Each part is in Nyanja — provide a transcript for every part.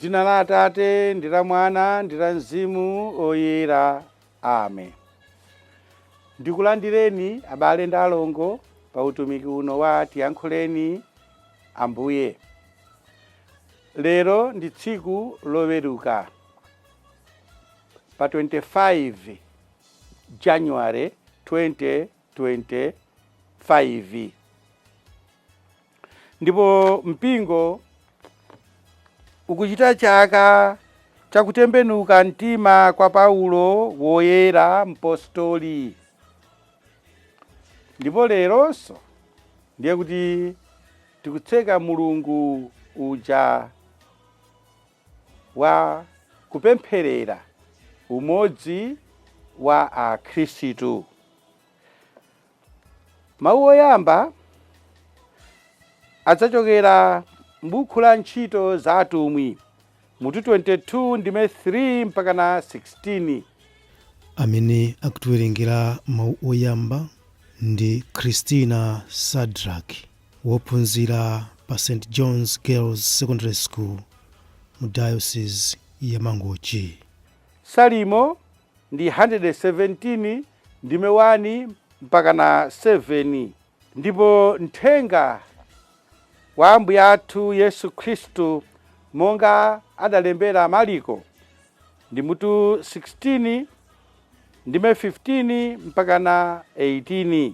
M'dzina la Atate ndi la Mwana ndi la Mzimu Oyera. Amen. Ndikulandireni abale ndi alongo pa utumiki uno wa Tiyankhuleni Ambuye. Lero ndi tsiku Loweruka pa 25 January 2025, ndipo mpingo ukuchita chaka chakutembenuka mtima kwa Paulo Woyera Mpostoli. Ndipo leronso ndiye kuti tikutseka mulungu uja wa kupempherera umodzi wa Akhristu. Mawu oyamba adzachokera m'buku la Ntchito za Atumwi, mutu 22, ndime 3 mpaka na 16. Amene akutiwerengera mawu oyamba ndi Christina Sadrack, wophunzira pa St John's Girls Secondary School mu Diocese ya Mangochi. Salimo ndi 117, ndime 1 mpaka na 7. Ndipo mthenga wa Ambuye athu Yesu Khristu monga adalembera Mariko ndi mutu 16, ndime 15 mpaka na 18.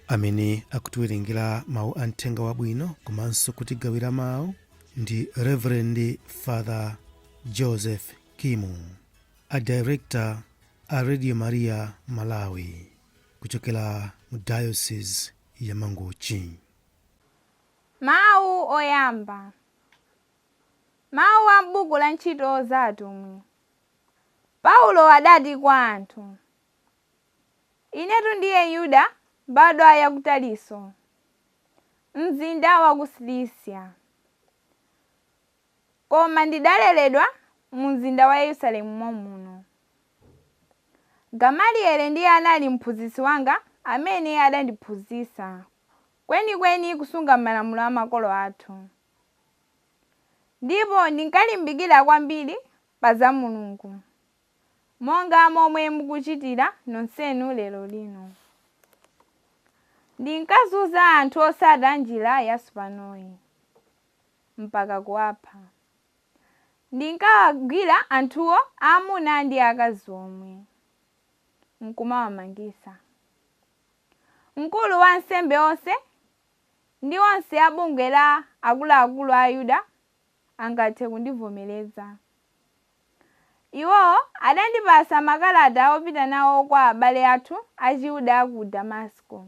Amene akutiwerengera mawu a mthenga wabwino komanso kutigawira mawu ndi Reverend Father Joseph Kimu, a director a Radio Maria Malawi kuchokera mu Diocese ya Mangochi. Mawu oyamba. Mawu a m'buku la Ntchito za Atumwi. Paulo adati kwa anthu, "Inetu ndiye Yuda, mbadwa ya ku Tariso, mzinda wa ku Silisiya. Koma ndidaleredwa mu mzinda wa Yerusalemu momuno. Gamalieli ndiye anali mphunzitsi wanga amene adandiphunzitsa kwenikweni kusunga malamulo a makolo athu. Ndipo ndinkalimbikira kwambiri pa za Mulungu, monga momwe mukuchitira nonsenu lero lino. Ndinkazunza anthu otsata Njira Yatsopanoyi, mpaka kuwapha. Ndinkawagwira anthuwo, aamuna ndi akazi omwe, nkumawamangitsa. Mkulu wa ansembe onse ndi onse a bungwe la akuluakulu a Ayuda angathe kundivomereza. Iwowo adandipatsa makalata opita nawo kwa abale athu Achiyuda ku Damasiko.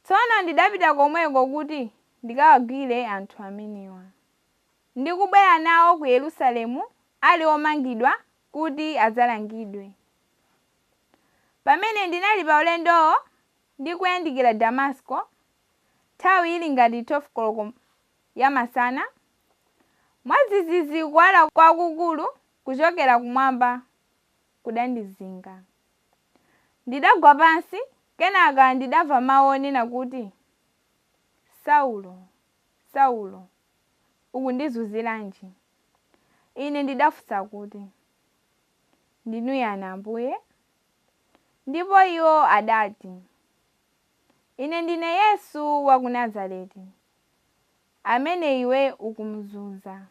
Tsono ndidapita komweko kuti ndikawagwire anthu amenewa, ndi kubwera nawo ku Yerusalemu ali omangidwa kuti adzalangidwe. Pamene ndinali pa ulendowo ndikuyandikira Damasiko, nthawi ili ngati 12 koloko yamasana, mwadzidzidzi kuwala kwakukulu kuchokera kumwamba kudandizinga. Ndidagwa pansi, kenaka ndidamva mawu onena kuti, 'Saulo, Saulo, ukundizunziranji?' Ine ndidafunsa kuti, 'Ndinu yani, Ambuye?' Ndipo iwo adati, 'Ine ndine Yesu wa ku Nazareti, amene iwe ukumuzunza.'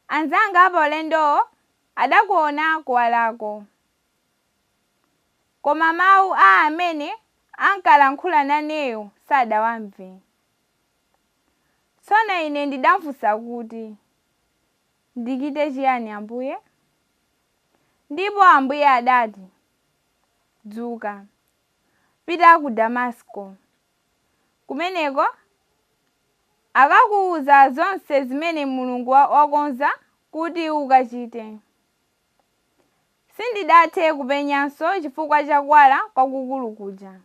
Anzanga pa ulendowo adakuona kuwalako, koma mawu a amene ankalankhula naneyo sadawamve. Tsono ine ndidamufunsa kuti, 'Ndichite chiyani, Ambuye?' Ndipo Ambuye adati, 'Dzuka, pita ku Damasiko. Kumeneko akakuwuza zonse zimene Mulungu wakonza kuti ukachite.' Sindidathe kupenyanso chifukwa cha kuwala kwakukulu kuja.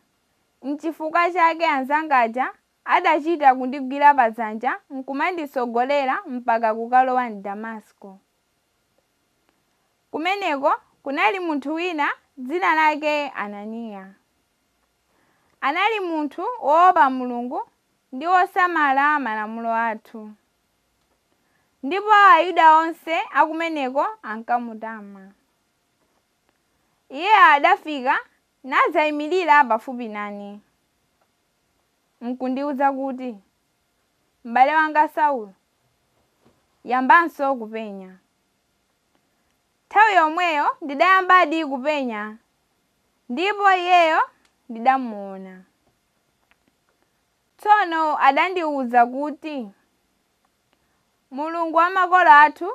N'chifukwa chake anzanga aja adachita kundigwira padzanja nkumanditsogolera mpaka kukalowa m'Damasiko. Kumeneko kunali munthu wina dzina lake Ananiya. Anali munthu woopa Mulungu ndi wosamala malamulo athu. Ndipo Ayuda onse akumeneko ankamutama. Iye adafika nadzayimirira pafupi nane, nkundiwuza kuti, "M'bale wanga Saulo, yambanso kupenya." Nthawi yomweyo ndidayambadi kupenya, ndipo iyeyo ndidamuona. Tsono adandiwuza kuti, "Mulungu wa makolo athu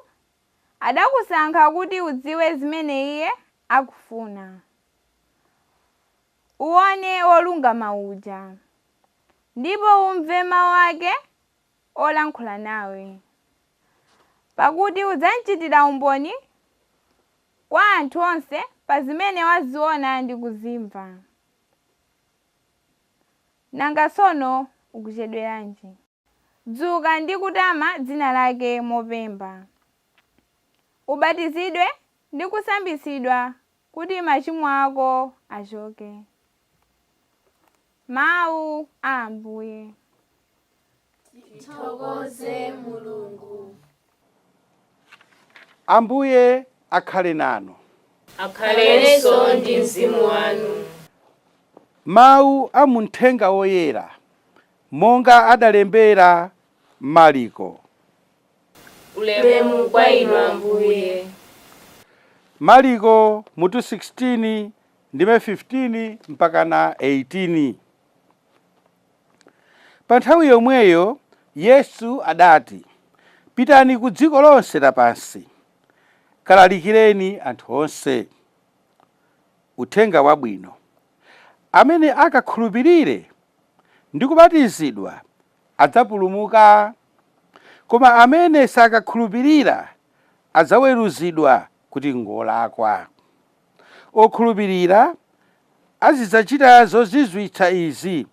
adakusankha kuti udziwe zimene Iye akufuna, uwone wolungama uja, ndipo umve mawu ake olankhula nawe. Pakuti udzamchitira umboni kwa anthu onse pa zimene waziona ndi kuzimva. Nanga tsono ukuchedweranji? Dzuka ndi kutama dzina lake mopemba. Ubatizidwe ndi kusambitsidwa kuti machimo ako achoke." Mawu a Ambuye. Tithokoze Mulungu. Ambuye akhale nanu. Akhalenso ndi mzimu wanu. Mawu a Muthenga Woyera monga adalembera Mariko. Ulemu kwa inu, Ambuye. Mariko mutu 16 ndime 15 mpaka na 18. Pa nthawi yomweyo Yesu adati, "Pitani ku dziko lonse lapansi, kalalikireni anthu onse uthenga wabwino. Amene akakhulupirire ndi kubatizidwa adzapulumuka, koma amene sakakhulupirira adzaweruzidwa kuti ngolakwa. Okhulupirira azidzachita zozizwitsa izi: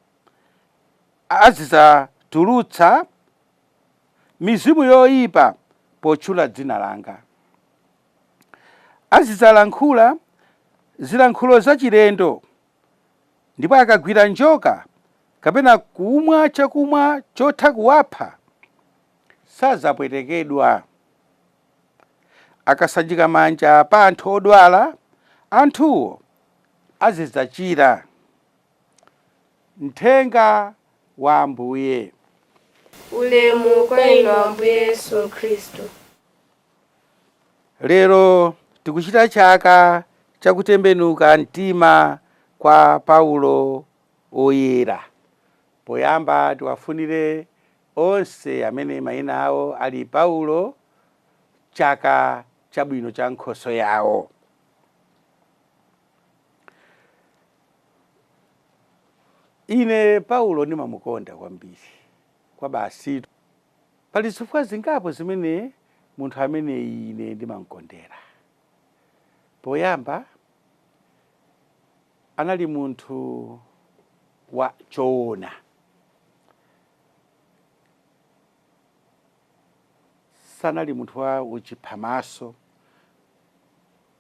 azidzatulutsa mizimu yoyipa potchula dzina langa, azidzalankhula zilankhulo zachilendo, ndipo akagwira njoka kapena kumwa chakumwa chotha kuwapha, sadzapwetekedwa. Akasanjika manja pa anthu odwala, anthuwo azidzachira." Mthenga wa Ambuye. Ulemu kwa inu, Ambuye Yesu Khristu. Lero tikuchita chaka chakutembenuka mtima kwa Paulo Oyera. Poyamba tiwafunire onse amene mayina awo ali Paulo chaka chabwino cha nkhoso yawo. Ine Paulo ndimamukonda kwambiri kwa basi. Pali zifukwa zingapo zimene munthu amene ine ndimamukondera. Poyamba, anali munthu wa choona. Sanali munthu wa uchiphamaso,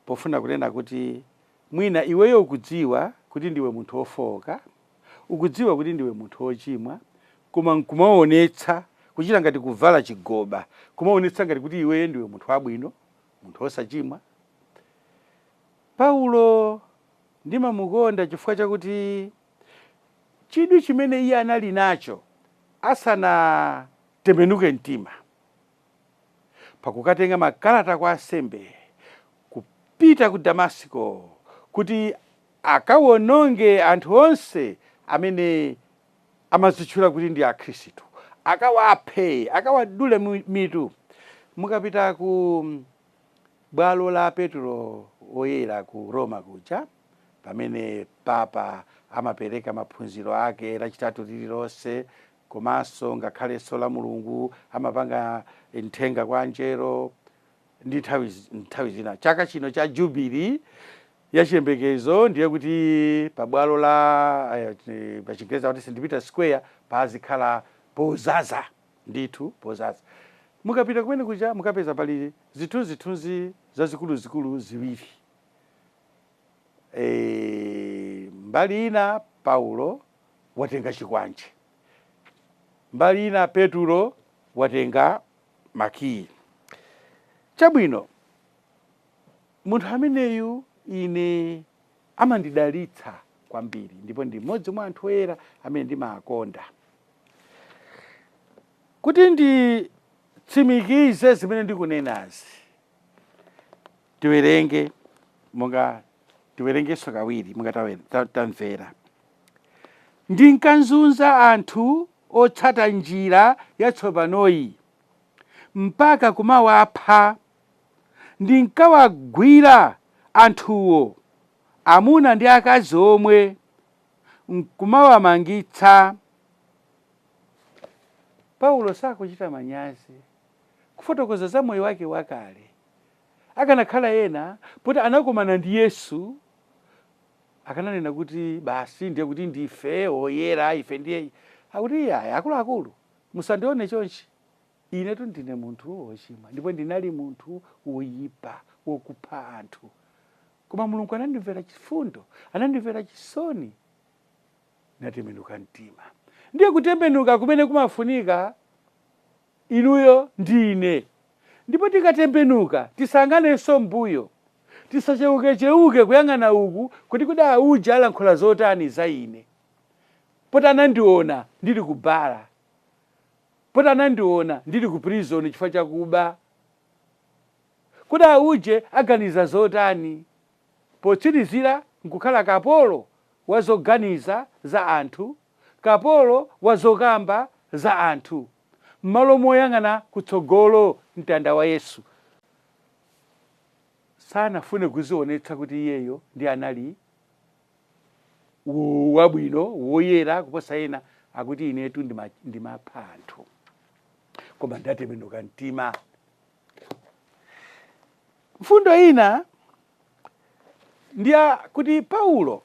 pofuna kunena kuti mwina iweyo ukudziwa kuti ndiwe munthu wofowoka, ukudziwa kuti ndiwe munthu wochimwa, koma nkumaonetsa, kuchita ngati kuvala chigoba, kumaonetsa ngati kuti iweyo ndiwe munthu wabwino, munthu wosachimwa. Paulo ndimamukonda chifukwa chakuti chidwi chimene iye anali nacho asanatembenuke mtima pakukatenga makalata kwa ansembe kupita ku Damasiko kuti akawononge anthu onse amene amazitchula kuti ndi Akhristu, akawaphe, akawadule mitu. Mukapita ku bwalo la Petro Woyera ku Roma kuja, pamene Papa amapereka maphunziro ake Lachitatu lililonse, komanso ngakhalenso la Mulungu amapanga nthenga kwa anjelo ndi nthawi zina. Chaka chino cha Jubili ya chiyembekezo ndiye kuti pabwalo la pa Chingereza kuti St Peter Square pazikhala pozaza ndithu, pozaza. Mukapita kumene kuja mukapeza pali zithunzithunzi zazikuluzikulu ziwiri. Mbali ina Paulo watenga chikwanje, mbali ina Petulo watenga makiyi. Chabwino, munthu ameneyu ine amandidalitsa kwambiri, ndipo ndi mmodzi mwa anthu oyera amene ndimakonda. Kuti nditsimikize zimene ndikunenazi, tiwerenge, monga tiwerengenso kawiri monga tamvera. Ndinkanzunza anthu otsata njira yatsopanoyi mpaka kumawapha. Ndinkawagwira anthuwo, amuna ndi akazi omwe, nkumawamangitsa. Paulo sakuchita manyazi kufotokoza za moyo wake wakale. Akanakhala ena, poti anakumana ndi Yesu, akananena kuti basi, ndiye kuti ndife oyera ife. Ndiye akuti, "Iyaya, akuluakulu, musandione chonchi. Inetu ndine munthu wochimwa, ndipo ndinali munthu woyipa, wokupha anthu, koma Mulungu anandimvera chifundo, anandimvera chisoni, natembenuka mtima." Ndiye kutembenuka kumene kumafunika inuyo ndine. Ndipo tikatembenuka, tisayang'anenso mbuyo, tisacheukecheuke kuyang'ana uku kuti kuda uja alankhula zotani za ine, poti anandiona ndili ku bala, poti anandiona ndili ku prison chifukwa chakuba, kuti auje aganiza zotani. Potsirizira nkukhala kapolo wa zoganiza za anthu, kapolo wa zokamba za anthu, m'malo moyang'ana kutsogolo, mtanda wa Yesu. Sanafune kuzionetsa kuti iyeyo ndi anali wabwino, woyera kuposa ena. Akuti, "Inetu ndimapha anthu, koma ndatembenuka mtima." Mfundo ina ndiya kuti Paulo,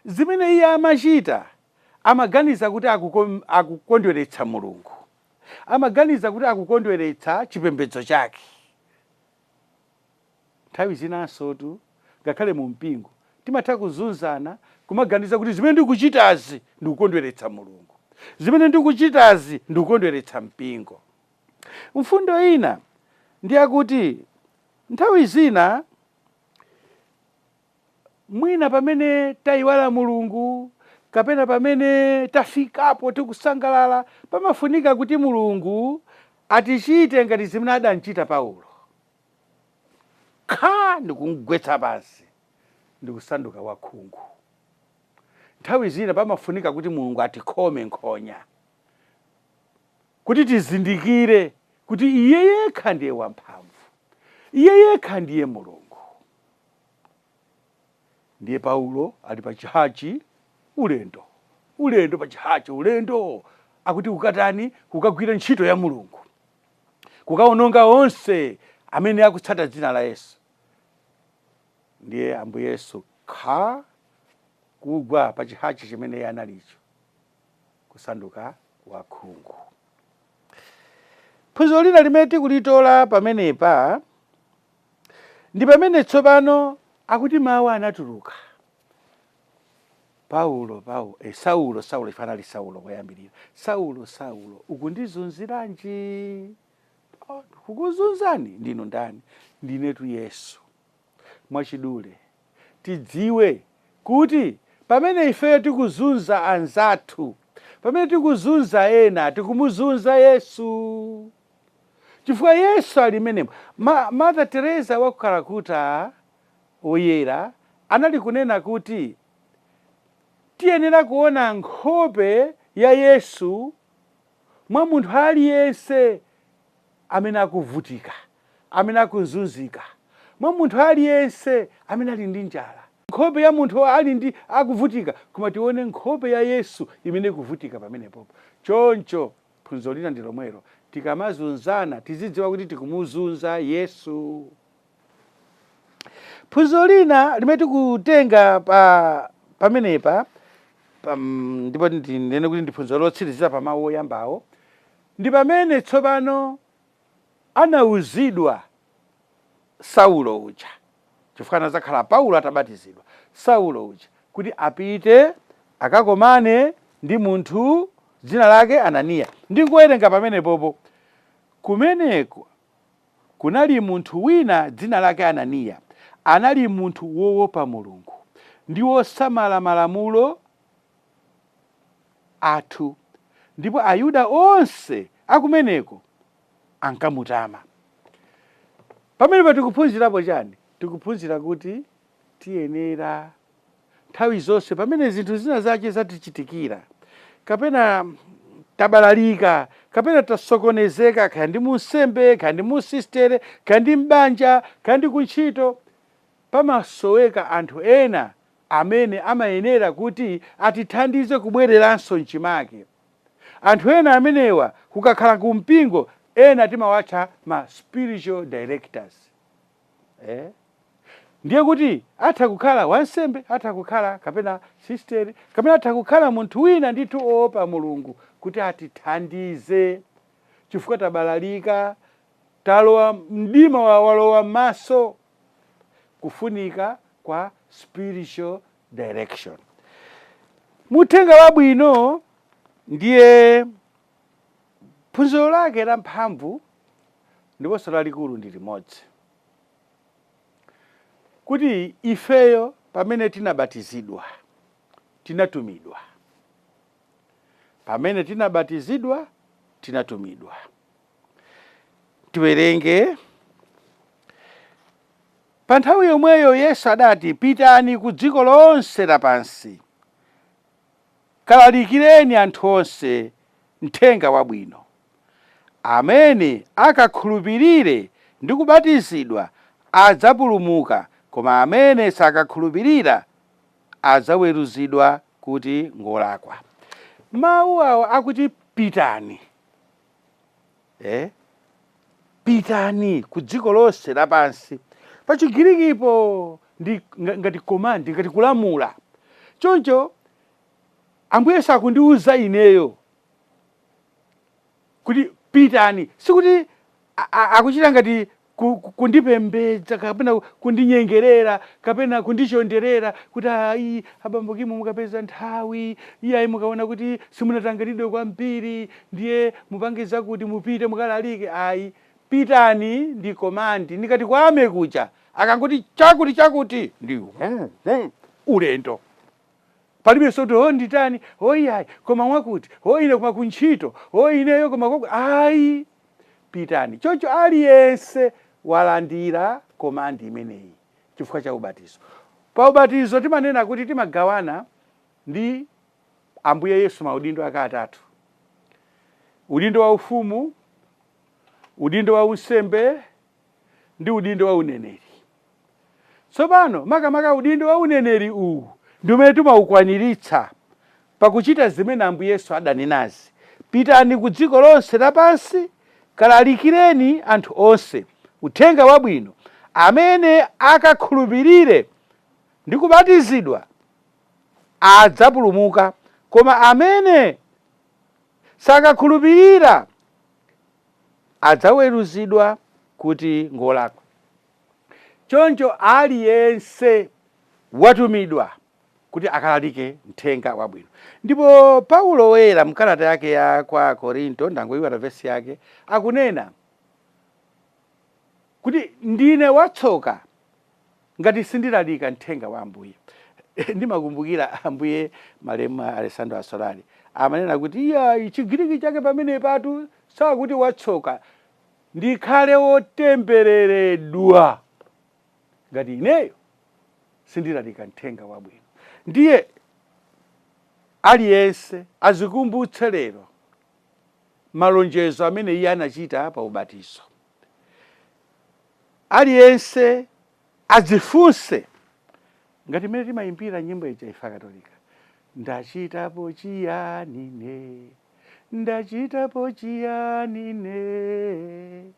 zimene iye amachita, amaganiza kuti akukondweretsa Mulungu, amaganiza kuti akukondweretsa chipembedzo chake. Nthawi zinansotu, ngakhale mu mpingo, timatha kuzunzana, kumaganiza kuti zimene ndikuchitazi ndikukondweretsa Mulungu, zimene ndikuchitazi ndikukondweretsa mpingo. Mfundo ina ndiyakuti nthawi zina mwina pamene tayiwala Mulungu kapena pamene tafikapo tikusangalala, pamafunika kuti Mulungu atichite ngati zimene adamchita Paulo, kha, ndikumgwetsa pansi ndikusanduka wakhungu. Nthawi zina pamafunika kuti Mulungu atikhome nkhonya kuti tizindikire kuti iye yekha ndiye wamphamvu, iye yekha ndiye Mulungu. Ndiye Paulo ali pa chihachi, ulendo, ulendo pa chihachi, ulendo akuti kukatani? Kukagwira ntchito ya Mulungu, kukaononga onse amene akutsata dzina la Yesu. Ndiye Ambuye Yesu kha, kugwa pa chihachi chimene iye analicho, kusanduka wakhungu. Phunziro lina limene tikulitola pamenepa ndi pamene tsopano akuti mawu anatuluka, "Paulo, Paulo, Saulo, Saulo," chifukwa anali Saulo koyambirira. "Saulo, Saulo, ukundizunziranji?" "Oh, kukuzunzani? Ndinu ndani?" "Ndinetu Yesu." Mwachidule, tidziwe kuti pamene ifeyo tikuzunza anzathu, pamene tikuzunza ena, tikumuzunza Yesu, chifukwa Yesu ali menemo. Mother Teresa wa ku Calcutta woyera anali kunena kuti tiyenera kuona nkhope ya Yesu mwa munthu aliyense amene akuvutika, amene akuzunzika, mwa munthu aliyense amene ali ndi njala. Nkhope ya munthu ali ndi akuvutika, koma tione nkhope ya Yesu imene ikuvutika pamenepopo. Choncho phunziro lina ndi lomwelo: tikamazunzana, tizidziwa kuti tikumuzunza Yesu. Phunziro lina limene tikutenga pa pamenepa, ndipo ndinene kuti ndi phunziro lotsirizira pa mawu oyambawo, ndi pamene tsopano anawuzidwa Saulo uja, chifukwa anadzakhala Paulo atabatizidwa, Saulo uja kuti apite akakomane ndi munthu dzina lake Ananiya. Ndingowerenga pamenepopo kumeneko. Kunali munthu wina dzina lake Ananiya, anali munthu woopa Mulungu ndi wosamala malamulo athu, ndipo Ayuda onse akumeneko ankamutama. Pamenepa tikuphunzirapo chani? Tikuphunzira kuti tiyenera nthawi zonse pamene zinthu zina zake zatichitikira, kapena tabalalika, kapena tasokonezeka, kaya ndi munsembe, kaya ndi musistere, kaya ndi m'banja, kaya ndi kuntchito, pamasoweka anthu ena amene amayenera kuti atithandize kubwereranso mchimake. Anthu ena amenewa, kukakhala kumpingo, ena timawatcha ma spiritual directors. Ndiye kuti atha kukhala wansembe, atha kukhala kapena sisteri, kapena atha kukhala munthu wina ndithu oopa Mulungu kuti atithandize, chifukwa tabalalika, talowa mdima, walowa m'maso. Kufunika kwa spiritual direction. Muthenga wabwino ndiye phunziro lake la mphamvu ndiponso lalikulu ndi limodzi, kuti ifeyo pamene tinabatizidwa tinatumidwa. Pamene tinabatizidwa tinatumidwa. Tiwerenge. Pa nthawi yomweyo Yesu adati, pitani ku dziko lonse lapansi, kalalikireni anthu onse mthenga wabwino. Amene akakhulupirire ndi kubatizidwa adzapulumuka, koma amene sakakhulupirira adzaweruzidwa kuti ngolakwa. Mawu awo akuti pitani, pitani ku dziko lonse lapansi, pa Chigirikipo ndi ngati command, ngati kulamula. Choncho Ambuye Yesu akundiwuza ineyo kuti pitani, sikuti akuchita ngati kundipembedza kapena kundinyengerera kapena kundichonderera kuti ayi abambo Kimu, mukapeza nthawi, iyayi mukaona kuti simunatanganidwe kwambiri ndiye mupange zakuti mupite mukalalike. Ayi, pitani ndi command. Ndikati kwame kuja akangoti chakuti chakuti ndi ulendo, palibenso kuti o nditani, o iyayi koma mwakuti, o ine koma kuntchito, o ineyo koma kwakuti. Ayi, pitani. Choncho aliyense walandira command imeneyi chifukwa cha ubatizo. Pa ubatizo timanena kuti timagawana ndi Ambuye Yesu maudindo ake atatu: udindo wa ufumu, udindo wa unsembe ndi udindo wa uneneri. Tsopano makamaka udindo wa uneneri uwu ndi umene timaukwaniritsa pakuchita zimene Ambuye Yesu adanenazi: pitani ku dziko lonse lapansi, kalalikireni anthu onse uthenga wabwino. Amene akakhulupirire ndi kubatizidwa adzapulumuka, koma amene sakakhulupirira adzaweruzidwa kuti ngolakwa. Choncho aliyense watumidwa kuti akalalike mthenga wabwino. Ndipo Paulo woyera mkalata yake ya kwa Korinto, ndangoyiwala vesi yake, akunena kuti ndine watsoka ngati sindilalika mthenga wa Ambuye. Ndimakumbukira Ambuye malemu Alessandro Asolari amanena kuti iyayi, Chigiriki chake pamene patu sakuti watsoka, ndikhale wotembereredwa ngati ineyo sindilalika mthenga wabwino. Ndiye aliyense azikumbutse lero malonjezo amene iye anachita pa ubatizo. Aliyense adzifunse ngati mmene timayimbira nyimbo ija ife Akatolika, ndachitapo chiyani ne, ndachitapo chiyani ne,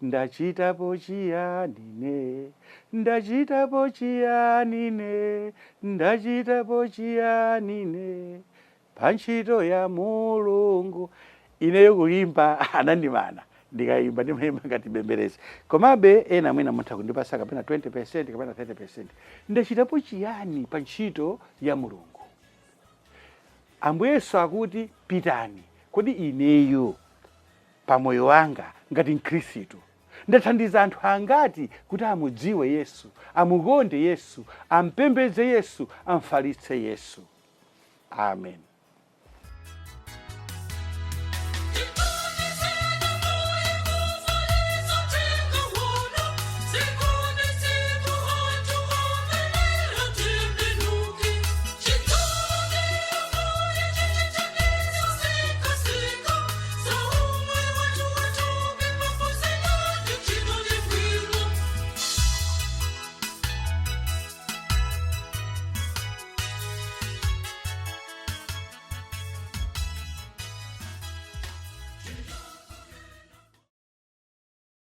ndachitapo chiyani ne, ndachitapo chiyani ne, ndachitapo chiyani ne pa ntchito ya Mulungu. Ineyo kuyimba anandimana, ndikayimba ndimayimba ngati bemberezi, komabe ena mwina mutha kundipasa kapena 20% kapena 30%. Ndachitapo chiyani pa ntchito ya Mulungu? Ambuye Yesu akuti pitani. Kodi ineyo pamoyo wanga ngati Mkhristu Ndathandiza anthu angati kuti amudziwe Yesu, amukonde Yesu, ampembedze Yesu, amfalitse Yesu? Amen.